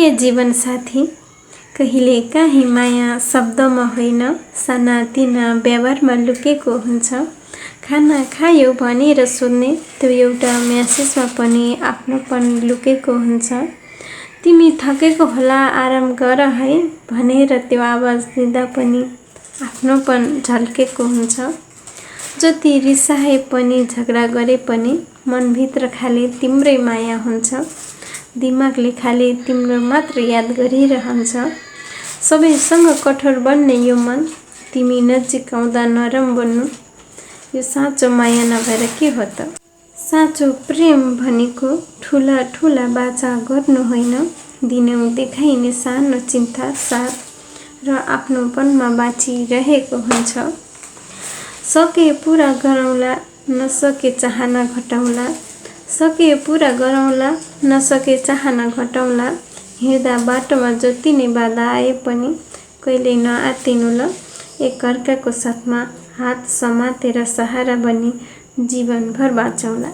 प्रिय जीवन साथी, कहिले काहीँ माया शब्दमा होइन सानातिना व्यवहारमा लुकेको हुन्छ। खाना खायो भनेर सोध्ने त्यो एउटा म्यासेजमा पनि आफ्नोपन लुकेको हुन्छ। तिमी थकेको होला आराम गर है भनेर त्यो आवाज दिँदा पनि आफ्नोपन झल्केको हुन्छ। जति रिसाए पनि झगडा गरे पनि मनभित्र खाली तिम्रै माया हुन्छ। दिमागले खाली तिम्रो मात्र याद गरिरहन्छ। सबैसँग कठोर बन्ने यो मन, तिमी नजिक आउँदा नरम बन्नु, यो साँचो माया नभएर के हो त। साँचो प्रेम भनेको ठुला ठुला बाचा गर्नु होइन, दिनौँ देखाइने सानो चिन्ता साथ र आफ्नोपनमा बाँचिरहेको हुन्छ। सके पुरा गरौँला, नसके चाहना घटाउला। सके पुरा गरौँला, नसके चाहना घटाउला। हिँड्दा बाटोमा जति नै बाधा आए पनि कहिल्यै नआत्तिनु ल। एकअर्काको साथमा हात समातेर सहारा बनी जीवनभर बाँचौँला।